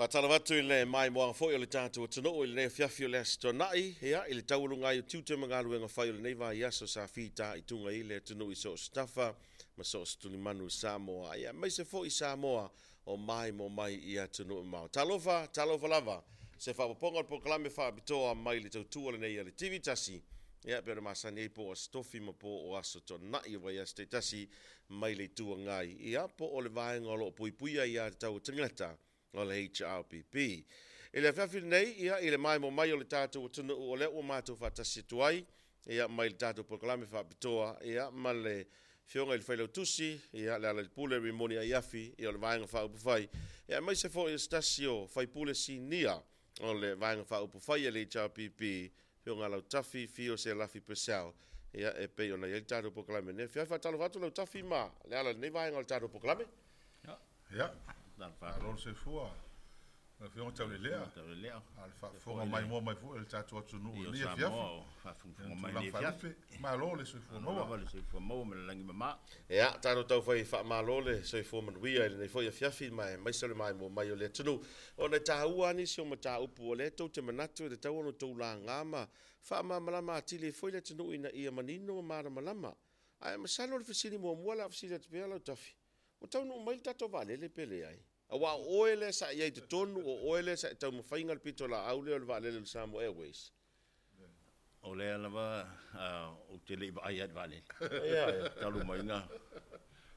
Faatalofa atu i le maimoaga foi o le tatou atunuu i lenei afiafi o le Aso Toonai, ia, i le taualuga ai o tiute ma galuega fai o lenei vaiaso sa fitaituga ai le atunuu i so o se tafa ma so o se tulimanu o Samoa, ia, aemaise foi Samoa o maimoa mai i atunuu mamao. Talofa, talofa lava, se faaopoopoga o le polokalame faapitoa mai le tautua lenei a le TV1, ia, pei ona masani ai po o Aso Tofi ma po o Aso Toonai o vaiaso taitasi mai le Itu Agai, ia, po o le vaega o lo o puipuia i aiatatau a tagata o le HRPP. I le afiafi lenei, ia, i le maimoa mai o le tatou atunuu, o lea ua matou faatasi atu ai, ia, mai le tatou polokalame faapitoa, ia, ma le Afioga i le Failautusi, ia, Lealailepule Rimoni Aiafi, ia, o le Vaega Faaupufai, ia, aemaise foi o se tasi o faipule sinia o le Vaega Faaupufai a le HRPP, Afioga Lautafi Fio Selafi Purcell, ia, e pei ona i ai le tatou polokalame nei. Fia faatalofa atu Lautafi ma Leala i lenei vaega o le tatou polokalame. Ia, malo le soifua. Lau Afioga Taulelea, a o le faafofoga maimoa mai foi a le tatou atunuu i lenei afiafi. Tulaga faalupe, malo le soifua maua. Le soifua maua ma le lagi mama. Ia, tatou taufai faamalo le soifua manuia i lenei foi afiafi ma aemaise o le maimoa mai o le atunuu. Ona e taua lava nisi o mataupu o lea tou te manatu e tatau ona outou laga ma faamalamalama atili ai foi le atunuu ina ia manino ma malamalama. Ae masalo o le fesili muamua o le a fesili atu pea Lautafi, ua taunuu mai le tatou vaalele pe leai? Aua o oe lea sa i ai i totonu, o oe lea sa e taumafaiga le pitolaau lea o le vaalele o le Samoa Airways. O lea lava ou te le i vaai lava i le vaalele. Talu mai na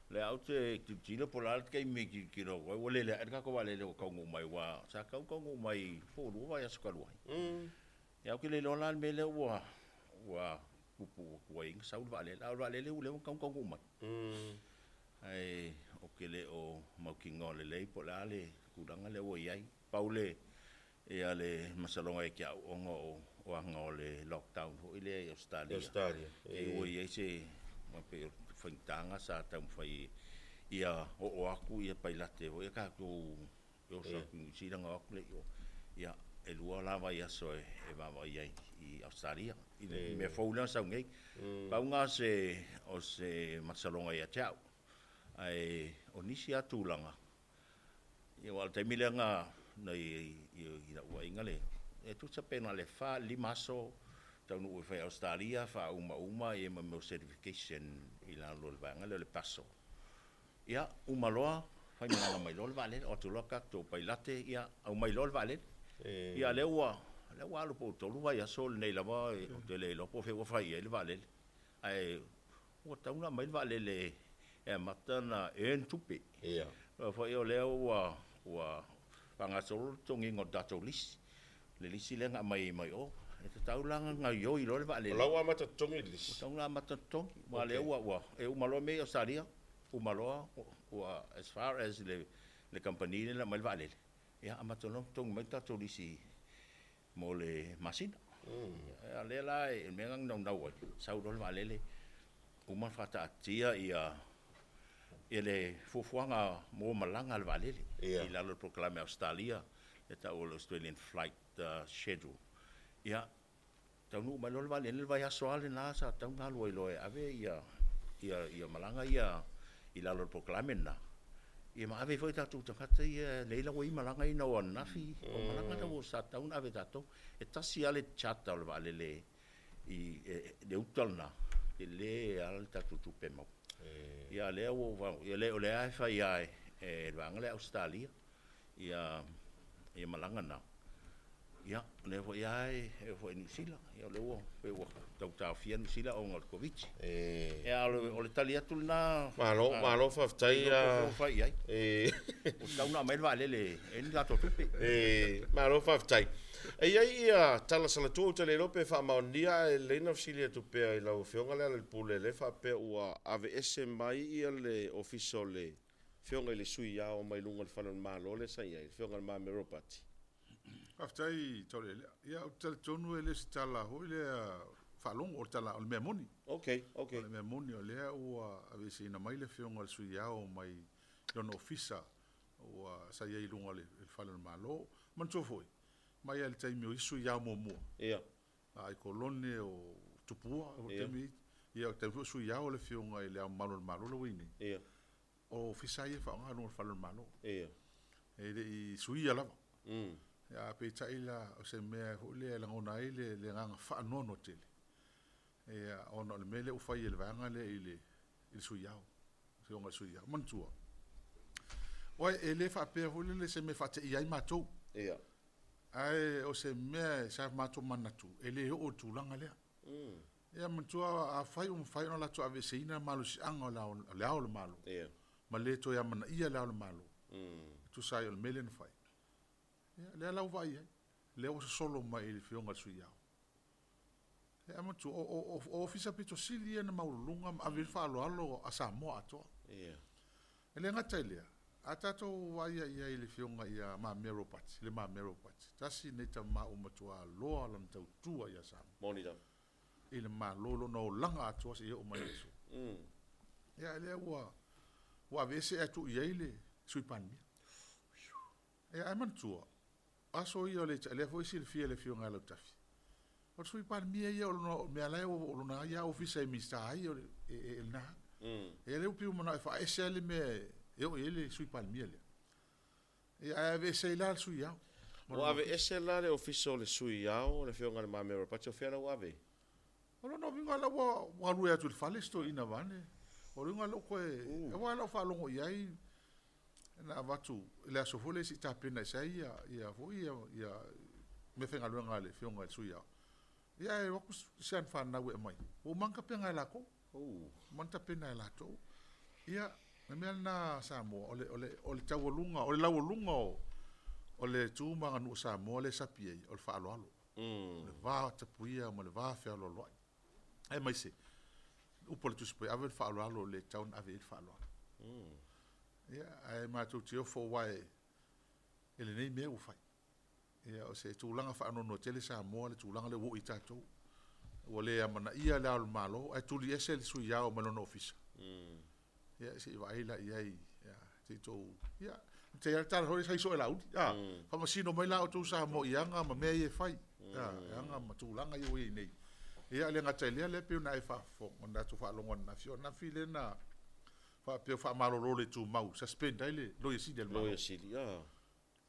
lea ou te tilotilo po o le a le taimi e tilotilo atu ai, ua lele ae le tatou vaalele ua taunuu mai, aua sa tatau ona taunuu mai po o 2 vaiaso talu ai. Ia ou te le iloa la le mea lea ua tupu atu ai na sau le vaalele, a o le vaalele ua leva ona tatau ona taunuu mai. Ae ou te le o mautinoa lelei po o le a le tulaga lea ua i ai. Pau le ia le masaloga ia te au ona o aga o le lockdown foi lea i Ausetalia. E ua i ai se pei o faigata sa taumafai ia oo atu ia pailate foi ia tatou e oso atu i Niu Sila ona o atu lea i o. Ia, e 2 la vaiaso e vaavaai ai i Ausetalia i le mea fou lea na sau nei. Pau lena o se masaloga ia te au. Ae o nisi lava tulaga, ia aua o le taimi lea na i lau vaaiga le, e tusa pe na o le 4 i le 5 aso taunuu e fai i Ausetalia, faaumauma ia ma mea o certification i lalo o le vaega lea o le PASO. Ia, uma loa, faimalaga mai loa le vaalele, o atu loa tatou pailate, ia, aumai loa le vaalele. Ia, lea ua alu po o 3 vaiaso lenei lava, ou te le iloa po o fea ua fai i ai le vaalele. Ae ua tatau ona aumai le vaalele e amata ona earn tupe. Aua foi o lea ua faagasolo le totogiina o le tatou lisi. Le lisi lea na aumai mai o. E tatau la ona gaoioi loa le vaalele. O la ua amata totogi le lisi. Ua tatau ona amata totogi. Aua o lea ua e uma loa mea i Ausetalia, uma loa ua as far as le kamupani lea na aumai le vaalele, ia amata loa ona totogi mai le tatou lisi mo le masina. A o lea la o le mea lena na naunau ai, sau loa le vaalele, uma ona faataatia ia le fuafuaga mo malaga a le vaalele i lalo o le polokalame a Ausetalia, e tau o le Australian Flight Schedule. Ia, taunuu mai loa le vaalele, le vaiaso lava lena sa tatau ona alu ai loa e ave ia malaga ia i lalo o le polokalame lena. Ia ma ave foi tatou tagata ia nei la ua i ai malaga ia ina ua ananafi, o malaga na sa tatau ona ave e tatou. E tasi lava le charter o le vaalele i le uta lena, tele lava le tatou tupe maua. Ia lea ua o lea e fai lava e le vaega lea Ausetalia ia malaga na. Ia, o lea foi lava e oo foi i Niu Sila. Ia o lea ua pei ua tau taofia Niu Sila ona o le Koviti. Ia, o le tali atu lena. Malo, malo faafetai. Ua fai i ai. Ua tatau ona aumai le vaalele e ni tatou tupe. Malo faafetai. E i ai ia tala salatua ou te le iloa pe faamaonia ae lelei ona fesili atu pea i lau Afioga Lealailepule lea faapea ua aveese mai ia le ofisa o le Afioga i le Sui Ao mai luga o le Fale o le Malo lea sa i ai, le Afioga i Le Mamea Ropati. Faafetai Taulelea. Ia, ou te talitonu e le o se tala foi lea faalogo, o le tala o le mea moni. Okay, okay. O le mea moni o lea ua aveeseina mai le Afioga i le Sui Ao mai lona ofisa ua sa i ai i luga o le Fale o le Malo. Manatua foi, mai lava i le taimi o isi Sui Ao muamua. Ia. Ai Kolone o Tupua, o le taimi, ia o le taimi foi o Sui Ao le Afioga i le Ao Mamalu o le Malo la ua i ai nei. Ia. O ofisa ia e faaaoga i luga o le Fale o le Malo. Ia. E le i suia lava. Ia peitai la o se mea foi lea e lagona ai le agaga faanoanoa tele. Ia ona o le mea lea ua fai e le vaega lea i le Sui Ao, afioga i le Sui Ao. Manatua, oi e le faapea foi lele se mea faateia ai matou. Ia. Ae o se mea sa matou manatu e le oo i le tulaga lea. Ia manatua afai ua mafai ona latou aveeseina malosiaga o le Ao o le Malo. Ia. Ma le toe amanaia le Ao o le Malo. Tusa ai o le mea lea na fai. Ia, lea la ua vaai ai. Lea ua sosolo mai i le afioga i le Sui Ao. Ia manatua, o ofisa pito sili ia na maualuluga ma ave i le faaaloalo a Samoa atoa. Ia. E le gata i lea, a tatou vaai i le afioga ia Mamea Ropati, le Mamea Ropati, tasi nei tama ua matua loa lana tautua ia Samoa. Moni lava. I le Malo lona olaga atoa seia oo mai le aso. Ia, lea ua aveese ae tuu i ai le Sui Palemia. Ia, ae manatua, aso ia o le lea foi silafia le afioga ia Lautafi. O le Sui Palemia ia o lona mea la e o lona ia ofisa e Minista ai o le lena. Ia lea ua pei ua manao e faaese le mea e oo i ai le Sui Palemia lea. Ia, ae aveese ai la le Sui Ao. Ua aveese la le ofisa o le Sui Ao, le afioga i le Mamea Ropati, o fea la ua ave? O lona uiga la ua galue atu i le fale si toeaina vaeane. O le uiga la ua toe aua lau faalogo i ai na avatu le aso foi lea se i tapena i sai ia foi ia mea faigaluega a le afioga i le Sui Ao. Ia e o atu se ana fanau e aumai. Ua uma ona tapena e latou. Uma ona tapena e latou. Ia, le mea lena Samoa, o le taualuga, o le laualuga o le tu ma aganuu Samoa lea e sapi ai, o le faaaloalo. O le va tapuia ma le va fealoaloai. Ae mai se, upu o le Tusi Paia, ave le faaaloalo le tatau ona ave i le faaaloalo. Ia, ae matou te ofo uae e lenei mea ua fai. Ia, o se tulaga faanoanoa tele Samoa, le tulaga lea ua oo i tatou. Ua le amanaia le Ao o le Malo, ae tuli ese le Sui Ao ma lona ofisa. Ia, se i vaai la i ai, ia, se i tou, ia, te ia tala foi sai soe lauli. Ia, faamasino mai la outou Samoa i aga ma mea ia e fai. Ia, aga ma tulaga ia ua i ai nei. Ia, le gata i lea, lea pei ona e faafofoga, ona tatou faalogo ananafi, o ananafi lea na faapea faamalolo le tumau, suspend ai le Loia Sili a le Malo. Loia Sili, ia.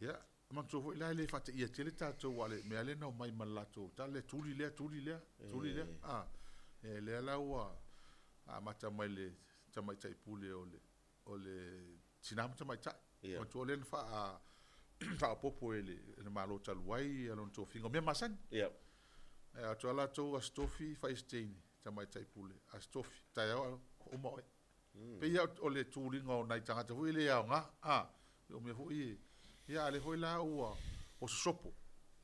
Ia, manatua foi la e le faateia tele tatou aua le mea lea na omai ma le latou tala lea, tuli lea, tuli lea, tuli lea. Lea la ua amata mai le tamaitai pule o le tina ma tamaitai. Manatua lea na faaopoopo e le Malo talu ai lona tofiga o mea masani. Ia. Atu latou Aso Tofi faaisiteini tamaitai pule, Aso Tofi taeao uma oe. Pei ia o le tuliga o nai tagata foi le aoga, o mea foi ia ale foi la ua o sosopo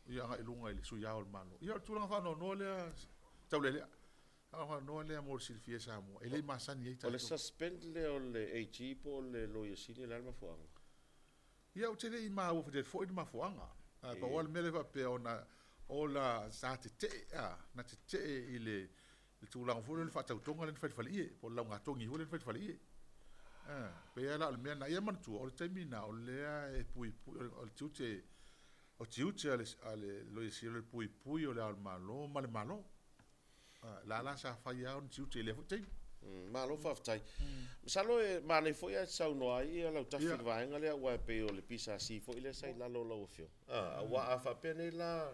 ia agai luga i le Sui Ao o le Malo. Ia o le tulaga faanoanoa lea taulelea. Faanoanoa lea mo le silafia Samoa. E le masani ai tatou. O le suspend lea o le AG po o le Loia Sili la le mafuaaga. Ia ou te le i maua foi le mafuaaga. Pa o le mea lea faapea ona o la sa tetee, na tetee i le tulaga foi lea o le faatautoga lea na fai i le po o le laugatogi foi lea na fai i le faleie. Pei la o le mea na ia manatua, o le taimi na o lea e puipui, o le tiute, o tiute a le Loia Sili o le puipui o le Ao o le Malo ma le Malo. La la sa fai ao ni tiute i lea foi taimi. Malo faafetai. Masalo e manai foi ae saunoa ai ia Lautafi i le vaega lea aua e pei o le PSC foi lea sa i lalo o lau afioga. Aua a faapea nei la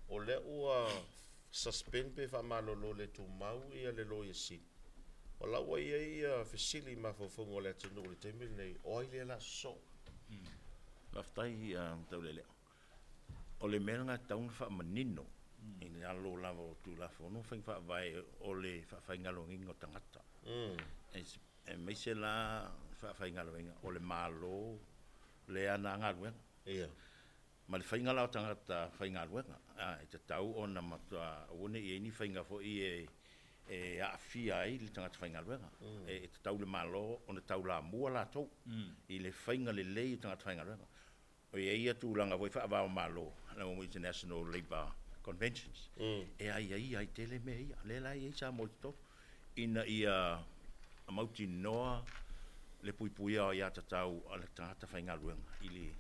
o lea ua suspend pe faamalolo le tumau ia le Loia Sili. O la ua i ai ia fesili mafaufauga o le atunuu i le taimi lenei, o ai lea la sosoo? Faafetai Taulelea. O le mea lena tatau ona faamanino i le alo lava o Tulafono faiga faavae o le faafaigaluegaina o tagata. E maise la faafaigaluega o le Malo lea na galuega. Ia. Ma le faiga la o tagata faigaluega. E tatau ona matua aua ne i ai ni faiga foi e aafia ai le tagata faigaluega. E tatau le Malo ona taulamua latou i le faiga lelei o tagata faigaluega. O i ai ia tulaga foi faavao Malo, la International Labour Conventions. E ai ai ai tele mea ia. Lea la i ai Samoa i totonu. Ina ia mautinoa le puipuia o ia tatau a le tagata faigaluega i le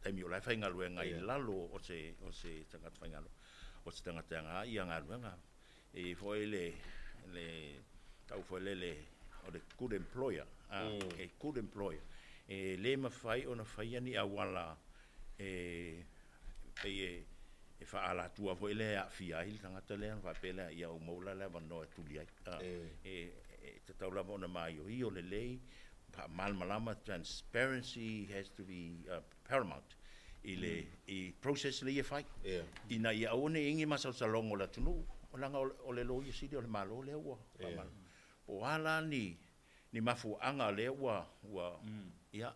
taimi o la e faigaluega i lalo o se tagata faigaluega, o se tagata e aga ia galuega. E foi le tau foi le o le good employer, a good employer. E le mafai ona faia ni auala e Pei e faaalatua foi lea e aafia ai le tagata lea ona faapea lea, ia ua maua la le avanoa e tuli ai. E tatau lava ona maioio lelei, faamalamalama, transparency has to be paramount i le i process lea e fai. Ina ia aua ne i i ai ni masalosaloga o le atunuu, leaga o le Loia Sili o le Malo lea ua faamalamalama. Po o a la ni mafuaaga lea ua ia,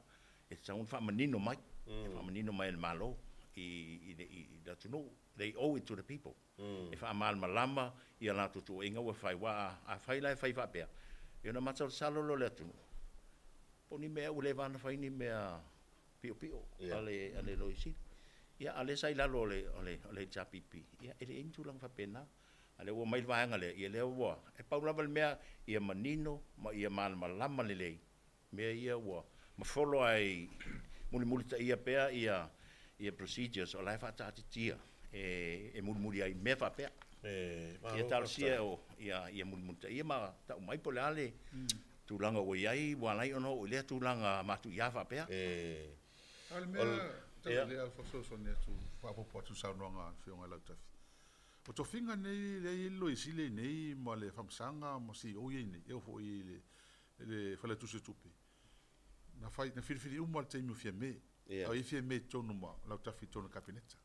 e tatau ona faamanino mai, e faamanino mai e le Malo i le atunuu. They owe it to the people. E faamalamalama ia latou tuuaiga ua fai. Aua afai la e fai faapea, ia ona masalosalo lea o le atunuu, po o ni mea ua leva ona fai ni mea piopio a le Loia Sili. Ia, a o lea sa i lalo o le HRPP, ia e leai ni tulaga faapena. A o lea ua aumai le vaega lea, ia lea ua, e pau lava le mea ia manino ma ia malamalama lelei mea ia ua mafolo ai mulimulitaia pea ia procedures o la e faataatitia e mulimuli ai mea faapea. Ia talosia ia mulimulitaia ma tau mai po o le a le tulaga ua i ai, ua ala ai ona oo i lea tulaga matuia faapea. A o le mea tau lea fesoasoani atu faaopoopo atu i le saunoaga a le Afioga ia Lautafi. O tofiga nei lea e i ai le Loia Sili nei ma le Faamasinoga ma CEO ia nei, e oo foi i le Faletusi o Tupe, na fai, na filifili uma le taimi o Fiame. A o i ai Fiame i totonu ma Lautafi i totonu o le Kapeneta.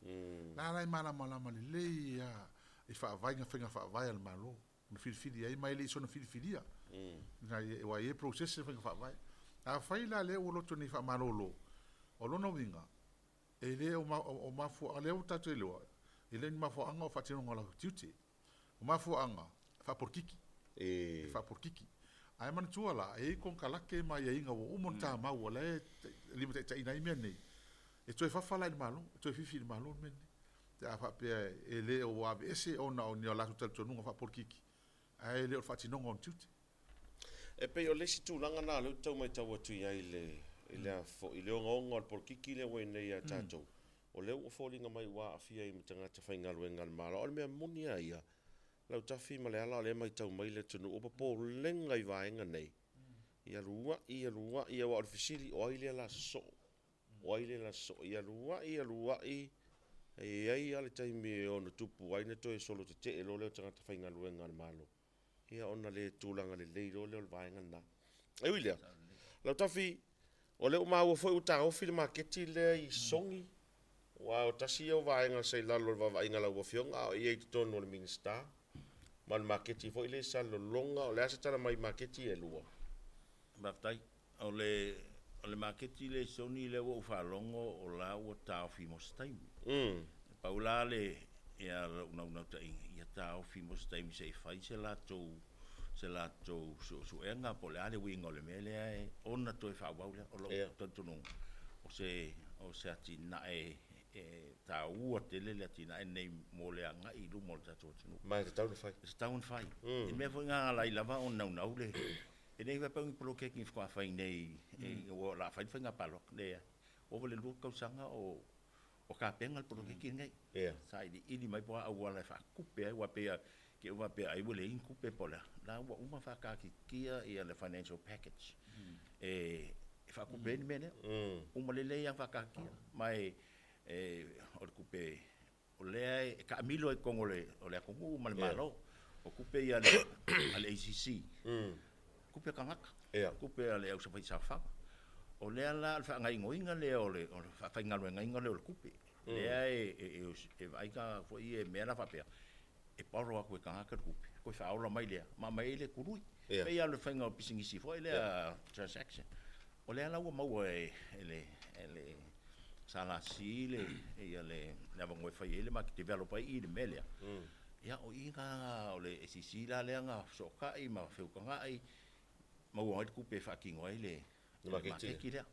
La la e malamalama lelei lava i faavae faiga faavae a le Malo. Na filifili ai ma e le i soona filifilia. Aua e i ai process le faiga faavae. Afai la lea ua loto nei faamalolo, o lona uiga, e le o mafuaaga, lea ua tatou iloa, e le o ni mafuaaga o faatinoga o latou tiute. O mafuaaga faapolokiki. E faapolokiki. Ae manatua la, e i ai konekarate ma aiaiga ua uma ona tamau o la e limataitaiina ai mea nei, e toe fafa la i le Malo, e toe fifi i le Malo le mea lenei. Pe a faapea e le o aveese ona o ni o latou talitonuga faapolokiki, ae le o le faatinoga o ni tiute. E pei o le isi tulaga lena o lea ou te tau matau atu i ai i le i le ogaoga o le polokiki lea ua i nei ia tatou, o lea ua foliga mai ua aafia ai ma tagata faigaluega a le Malo. A o le mea moni lava ia, Lautafi ma Leala, o lea e matau mai le atunuu, o popolega i vaega nei, ia alu ai, alu ai, aua o le fesili, o ai lea o le a sosoo? O ai lea o le a sosoo? Ia alu ai, alu ai, e i ai lava le taimi e ono tupu ai na toe solo tetee loa lea o tagata faigaluega a le Malo. Ia ona le tulaga lelei loa lea o le vaega lena. E ui lea, Lautafi, o lea ua maua foi ua taofi le maketi lea i Sogi, aua o tasi ia o vaega sa i lalo o le vaavaaiga a lau Afioga, a o i ai i totonu o le Minisita, ma o le maketi foi lea i Salelologa. O le a se tala mai i maketi e lua? Faafetai. O le maketi lea i Sony lea ua ou faalogo o la ua taofi mo se taimi. E pau la le ia lou naunautaiga, ia taofi mo se taimi se i fai se latou suesuega po o le a le uiga o le mea lea e ona toe faaauau lea. O lou talitonuga, o se atinae e taua tele le atinae lenei mo le agai i luma o le tatou atunuu. Ma e tatau ona fai. E tatau ona fai. I mea foi na ala ai lava ona naunau le e le faapea ni poloketi ni faatoa fai nei ua o le a fai le faiga palota. Leai. Ua ova i le 2 tausaga o tapena le poloketi lenei. Sa iliili mai po o a auala e faatupe ai, aua pei e te i faapea ai ua leai ni tupe po o le a. La ua uma faataatitia le financial package e faatupe ai le mea lea. Uma lelei lava faataatitia. Ma e o le tupe o lea e taamilo ai i totonu o le atunuu ma le Malo. O tupe ia a le ACC, tupe a tagata, tupe a le ausafaisaofaga. O lea la o le faagaoioiga lea o le faafaigaluegaina lea o le tupe. Lea e vaai tagata foi ia i mea la faapea, e borrow atu e tagata le tupe, toe faaola mai lea, ma aumai ai le tului. Pei lava o le faiga o pisinisi foi lea transaction. O lea la ua maua e le SLC le avanoa e fai ai le market develop ai i le mea lea. Ia o i na o le ACC la lea na fesootai ma feutagai maua ai le tupe e faatino ai le maketi lea.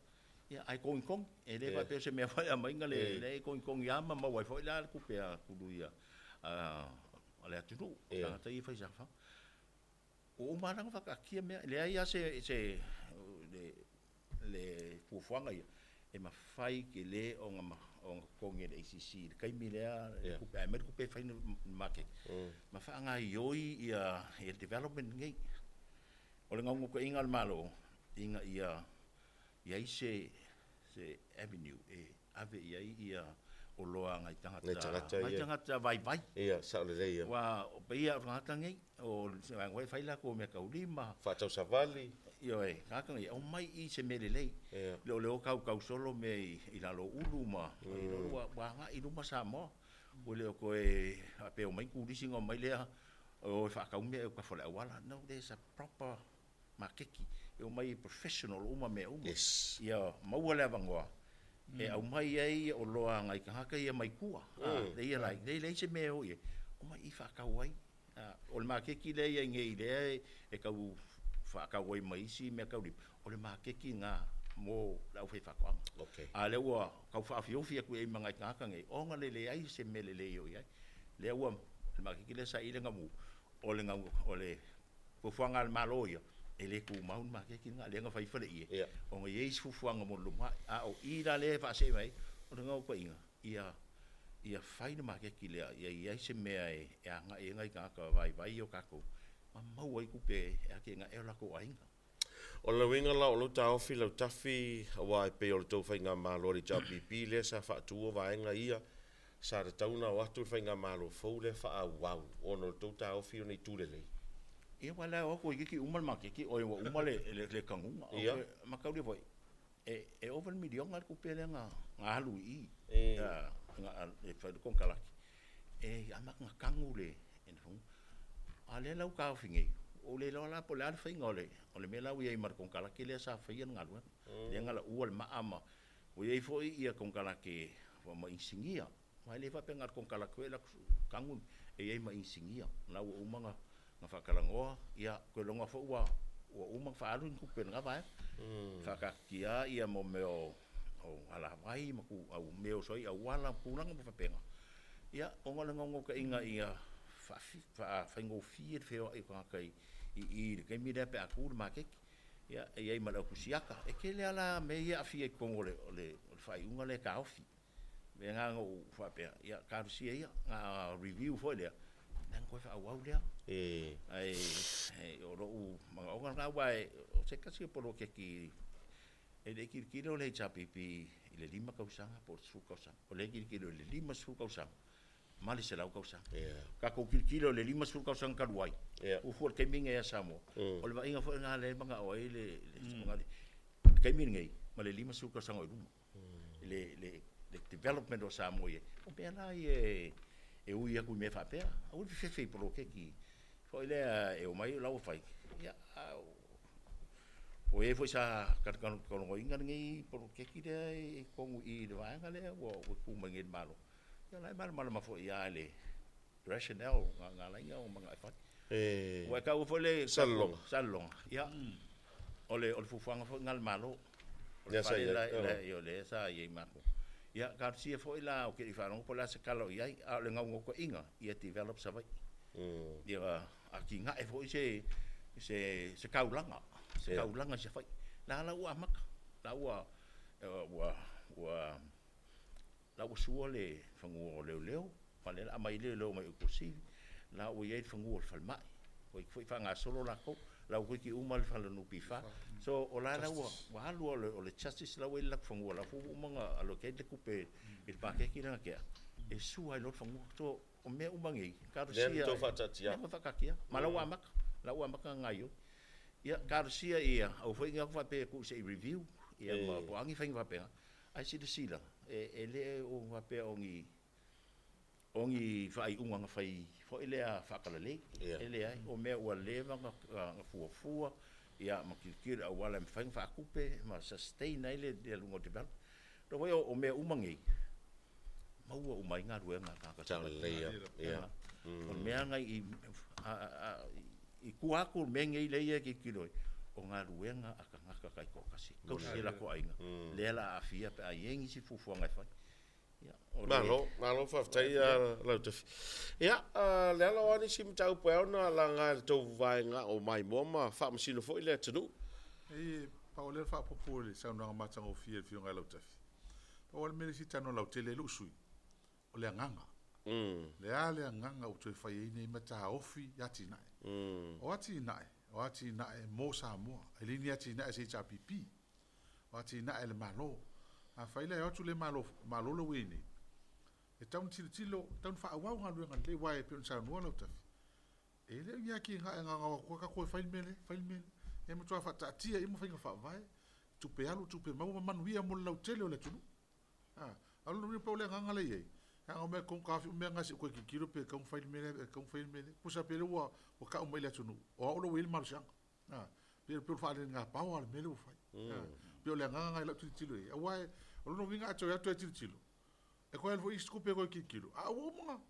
Ia ai togitogi, e le faapea o se mea foi e aumai na le e togitogi lava ma maua ai foi la le tupe a tului a le atunuu, tagata ia e faisaofaga. Ua uma lava ona faataatia mea, leai lava se le fuafuaga ia, e mafai tele ona totogi e le ACC i le taimi lea, tupe, ae aumai le tupe e fai le market, ma faagaoioi ia le development lenei. O le naunautaiga o le Malo, ina ia i ai se avenue e ave i ai ia o loa ngai tagata ngai tagata vaivai. Ia, saolelei ia. Ua o paia o tagata nei, o se vaega e fai lakou mea kaulima. Faatausavali. Ioe, tagata nei, aumai i se mea lelei. Le o le o kaukau solo mea i lalo ulu ma i lalo ua agai i luma Samoa. Ua le o toe faapea omai turisi ona omai lea o e faatau mea e ukafa o le auala. No, there's a proper makeki e omai professional uma mea uma. Yes. Ia maua le avanoa e aumai ai oloa ngai tagata ia mai tua. Le ia lai, le leai se mea e o i ai. Omai i faatau ai. O le makeki lea i ai nei lea e tau faatau ai ma isi mea taulima, o le makeki lena mo le aufaifaatoaga. Okay. A lea ua tau faaofiofi atu i ai ma nai tagata nei, ona le leai se mea lelei o i ai. Lea ua le makeki lea sa i le gamu, o le o le fuafuaga a le Malo ia, e le tumau le makeki lena, lea na fai faleie, ona i ai isi fuafuaga mo le lumanai. A o i la lea e faasee mai ai, o le naunautaiga, ia fai le makeki lea, ia i ai se mea e agai ai nai tagata vaivai o tatou, ma maua ai tupe e atinae o latou aiga. O le uiga la o lou taofi Lautafi, aua e pei o le tou faigamalo a le HRPP lea sa faatuua vaega ia, sa tatau ona o atu le faigamalo fou lea faaauau ona o le tou taofi ona itu lelei. Ia aua la e o atu toeitiiti uma le maketi, oi ua uma le tanuga. Mataulia foi, e ova le miliona le tupe lea na alu i i, e fai le konekarate, e amata ona tanu le fanua. A o lea la ua taofi nei, ua ou le iloa la po o le a le faiga o le mea la ua i ai ma le konekarate lea sa faia le galuega. Lea na laua le maa ma ua i ai foi konekarate ma inisinia. Aua e le faapea na o le konekarate foi e alu atu tanu, e i ai ma inisinia. La ua uma ona faatalanoa, ia toe logo foi ua uma ona faaalu ni tupe i lena vaega. Faataatitia ia mo mea o alavai ma mea o oso ai auala ma tulaga uma faapena. Ia, ona o le naunautaiga ia faafaigofie le feoai o tagata i i le taimi lea pe a tu le maketi. Ia, e i ai ma le autusiata. E tele lava la mea ia e aafia i totonu o le faaiuga lea e taofi. O le mea lena na ou faapea, ia talosia ia, na review foi lea, ona toe faaauau lea. Ae o lou manaoga lena, aua o se tasi o poloketi e le i tilotilo le HRPP i le 5 tausaga po o le 10 tausaga, o lea e tilotilo i le 50 tausaga ma le 100 tausaga. Tatou tilotilo i le 50 tausaga talu ai, fuafua i le taimi lenei ia Samoa, o le vaaiga foi lena lea e manao ai le taimi lenei ma le 50 tausaga o i luma. Le development o Samoa i ai, o mea la ia e ui atu i mea faapea. Aua le fefefe i poloketi foi lea e omai o la ua fai, ia, ua i ai foi sa talanoaina lenei poloketi lea i totonu i le vaega lea ua tu mai nei i le Malo. Ia o la e malamalama foi ia le rationale na ala ai ona manao e fai. Ua e taua foi le Salelologa. Salelologa, ia, o le fuafuaga foi lena a le Malo. O le fale la o lea sa i ai matou. Ia, talosia foi la o ke i faalogo po o le a se tala o i ai, a o le naunautaiga ia develop Savaii. Ia atinae foi se taulaga, se taulaga i Savaii. La la ua amata, la ua ua ua la ua sua le fanua o leoleo, ma lea o le a aumai leoleo mai Tuasivi, la ua i ai le fanua o le falemai, ua foi faagasolo latou, la ua toeitiiti uma le fale o le NPF. So o la la ua alu o le justice la ua i le latou fanua, la foi ua uma ona allocate le tupe i le paketi lea na tea, e sua ai loa le fanua. So o mea uma nei, talosia. Lea na tou faataatia. Lea na faataatia. Ma la ua amata, la ua amata ona gaoioi. Ia, talosia ia, aua foi ne i o atu faapea e tuu se i review, ia ma po o a ni faiga faapena, ae silasila, e le o faapea o ni faaiuga na fai foi lea faatalalei. E leai, o mea ua leva ona fuafua, ia ma tilotilo i le auala e mafai ona faatupe ma sustain ai le aluga o development. O foi o mea uma nei, maua uma ai galuega a tagata. Saolelei ia. O le mea na i tua atu o le mea nei lea e tilotilo ai, o galuega a tagata taitoatasi, tausi e latou aiga, lea o le a aafia pe a i ai nisi fuafuaga e fai. Malo, malo faafetai Lautafi. Ia, Leala o a nisi mataupu e ao ona laga e le tou vaega o Maimoa ma faamasino foi le atunuu. E pau o lea le faaopoopo i le saunoaga matagofie a le Afioga ia Lautafi. Pau lava le mea lea e fia talanoa lautele ai lou sui usufono, o le agaga. Le a le agaga ua toe fai ai nei mataofi i atinae. O atinae, o atinae mo Samoa. E le ni atinae a se HRPP. O atinae a le Malo. Afai la e o atu le Malo, Malo lea ua i ai nei, E tatau ona tilotilo, e tatau ona faaauau galuega lelei aua e pei ona saunoa Lautafi, e le o ni atinae e gaogao atu lava tatou e fai le mea lea, fai le mea lea. E matua faataatia uma faiga faavae, tupe alu, tupe maua ma manuia mo le lautele o le atunuu. A, a o lona uiga pei o le agaga lea e i ai, na ona omai lava taofi uma mea na se i ou toe tilotilo pe tatau ona fai le mea lea, pe tatau ona fai le mea lea. Tusa pe o lea ua tau mai i le atunuu, o au la ua i ai le malosiaga. A, pei o le faalelega power le mea lea ua fai. A, pei o le agaga lena i lau tilotilo i ai, aua o lona uiga a toe o atu e tilotilo, e toe alu foi isi tupe e toe tilotilo, a ua uma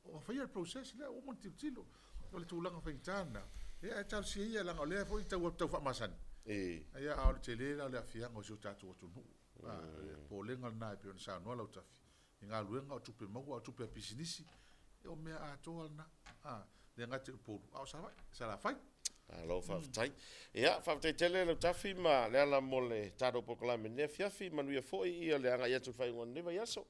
ona faia le process lea, ua uma ona tilotilo. O le tulaga faigata lena, ia ae talosia ia, leaga o lea foi e tau faamasani, ia a o le tele la o le aafiaga o si o tatou atunuu. O le popolega lena e pei ona saunoa Lautafi, i galuega, o tupe maua, o tupe a pisinisi, o mea atoa lena. Le gata i Upolu, a o Savaii, Salafai. Malo faafetai. Ia, faafetai tele Lautafi ma Leala mo le tatou polokalame i lenei afiafi. Manuia foi ia le agai atu i le faaiuga o lenei vaiaso.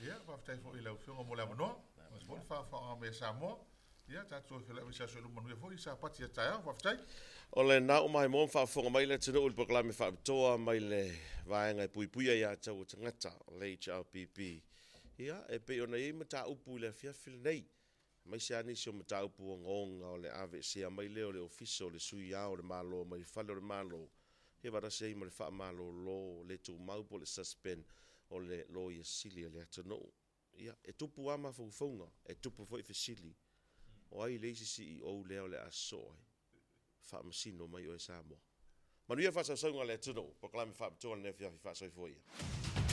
Ia, faafetai foi i lau Afioga mo le avanoa, aemaise foi le faafofoga mai a Samoa. Ia, tatou toe feiloai ma se aso e lua manuia foi, Sapati a taeao. Faafetai. O lena ua maimoa ma faafofoga mai le atunuu i le polokalame faapitoa mai le vaega e puipuia ia te au tagata, o le HRPP. Ia, e pei ona i ai mataupu i le afiafi lenei, aemaise lava nisi o mataupu ogaoga o le aveesea mai lea o le Ofisa o le Sui Ao o le Malo mai le Fale o le Malo, ia faatasi ai ma le faamalolo le tumau po o le suspend o le Loia Sili a le atunuu. Ia, e tupu lava mafaufauga, e tupu foi fesili, o ai le isi CEO lea o le a sosoo ai? Faamasino mai oe Samoa. Manuia faasausauga a le atunuu, polokalame faapitoa lenei afiafi faasoifua ia.